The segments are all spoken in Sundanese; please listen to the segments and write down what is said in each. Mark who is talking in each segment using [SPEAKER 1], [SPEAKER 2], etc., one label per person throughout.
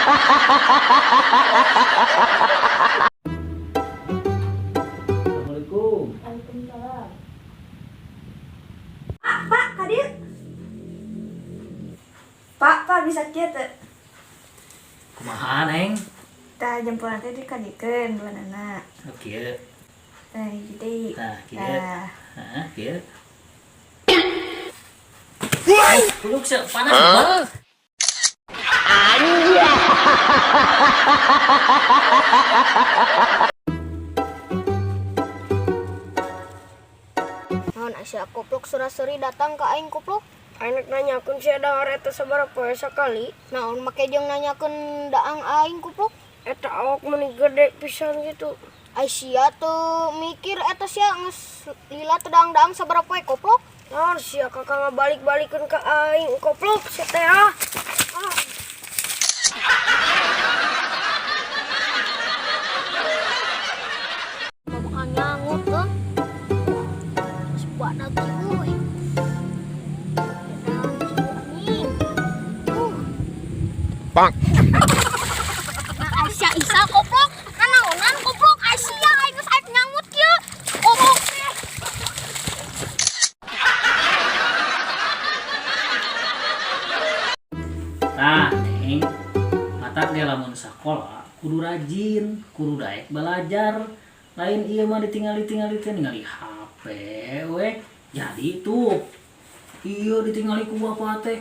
[SPEAKER 1] Assalamualaikum.
[SPEAKER 2] Waalaikumsalam. Pak, Pak, kadieu. Pak, Pak, bisa kieu teu?
[SPEAKER 1] Kumaha, Neng?
[SPEAKER 2] Tah, jempol teh dikadikeun duanana.
[SPEAKER 1] Oh, kieu.
[SPEAKER 2] Tah, hiji deui.
[SPEAKER 1] Tah, kieu.
[SPEAKER 2] Tah.
[SPEAKER 1] Heeh, kieu. Kuluk se panas banget.
[SPEAKER 3] Naon sia, koplok, sura-seri datang ka aing, koplok?
[SPEAKER 4] Aing rek nanyakeun sia dahar eta sabaraha poe sakali.
[SPEAKER 3] Naon make jeung nanyakeun daang aing, koplok?
[SPEAKER 4] Eta awak meuni gede pisan gitu.
[SPEAKER 3] Ai sia teu mikir eta sia geus lila teu daang-daang sabaraha poe, koplok?
[SPEAKER 4] Naon sia kakak ngabalik-balikeun ka aing, koplok sia teh ah. Ah.
[SPEAKER 3] Bakal nyangut tuh. Geus badag euy. Edan kieu, anjing.
[SPEAKER 5] Bang.
[SPEAKER 3] Nah, Aisyah Isa koplok. Nanaonan, koplok? Aisyah aing geus aing nyangut kieu. Koplok teh.
[SPEAKER 1] Tah, Neng. Matak ge lamun sakola kudu rajin, kudu daek belajar. Lain ieu mah ditingali-tingali teh, ningali HP we. Jadi tuh ieu ditingali ku bapak teh.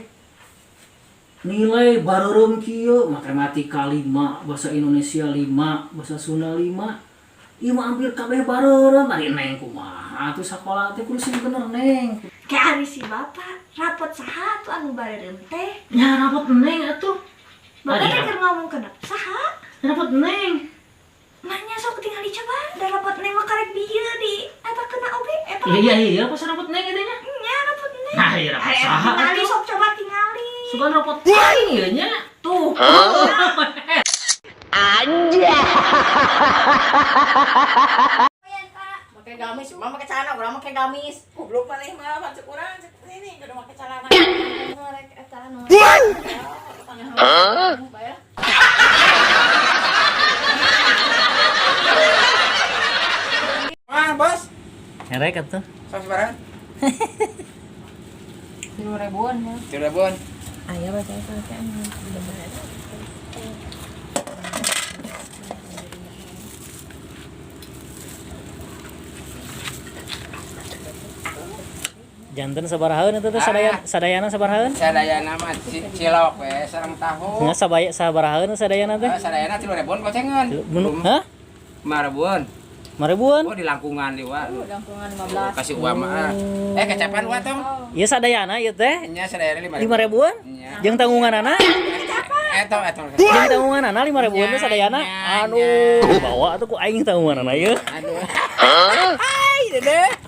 [SPEAKER 1] Nilai bareureum kieu, matematika 5, bahasa Indonesia 5, bahasa Sunda 5. Ieu mah hampir kabeh bareureum. Ari Neng kumaha atuh sakola teh kudu sing bener, Neng.
[SPEAKER 2] Kayak ari si Bapak, rapot saha tuh anu bareureum teh?
[SPEAKER 1] Nya rapot Neng atuh.
[SPEAKER 2] Bapak
[SPEAKER 1] Ari,
[SPEAKER 2] teh keur ngomong kenapa saha?
[SPEAKER 1] Rapot Neng.
[SPEAKER 2] Nanya sok tinggal coba, da rapot Neng mah karek bieu di eta kena oge eta.
[SPEAKER 1] Iya, pas rapot Neng itu nya.
[SPEAKER 2] Nya rapot Neng.
[SPEAKER 1] Nah, iya rapot
[SPEAKER 2] Eh,
[SPEAKER 1] saha
[SPEAKER 2] tingali
[SPEAKER 1] atuh?
[SPEAKER 2] sok coba tingali.
[SPEAKER 1] Sugan rapot aing ieu nya. Tuh.
[SPEAKER 6] Pakai gamis, mah pakai celana, urang make gamis.
[SPEAKER 7] Goblok maneh mah cek urang cek sini kudu make celana.
[SPEAKER 2] Ngorek eta anu.
[SPEAKER 5] Huh?
[SPEAKER 7] Wah, Bos.
[SPEAKER 1] Ngerek atuh.
[SPEAKER 7] Sok sabaraha?
[SPEAKER 6] 3 ribuan ya.
[SPEAKER 7] 3 ribuan.
[SPEAKER 6] Ayah baca itu kan.
[SPEAKER 1] Janten sabarahaeun eta teh sadaya sadayana sabarahaeun?
[SPEAKER 7] Sadayana mah cilok we sareng tahu.
[SPEAKER 1] Nggak sabaya sabarahaeun sadayana teh?
[SPEAKER 7] Eh, sadayana 3 ribuan gocengan.
[SPEAKER 1] Bunu, hah?
[SPEAKER 7] 5 ribuan.
[SPEAKER 1] 5 ribuan?
[SPEAKER 7] Oh, di langkungan di wa.
[SPEAKER 6] Langkungan 15.
[SPEAKER 7] Kasih uang mah. Eh, kecapan wa tong.
[SPEAKER 1] Ieu sadayana ieu teh
[SPEAKER 7] Nya sadayana 5 ribu.
[SPEAKER 1] 5 ribuan?
[SPEAKER 7] Nya.
[SPEAKER 1] Jeung tanggunganana?
[SPEAKER 7] Eta eta.
[SPEAKER 1] Jeung tanggunganana 5 ribuan teh
[SPEAKER 7] Nya,
[SPEAKER 1] sadayana?
[SPEAKER 7] nya,
[SPEAKER 1] Aduh, bawa atuh ku aing tanggunganana ieu.
[SPEAKER 7] Aduh. Hai, Dede.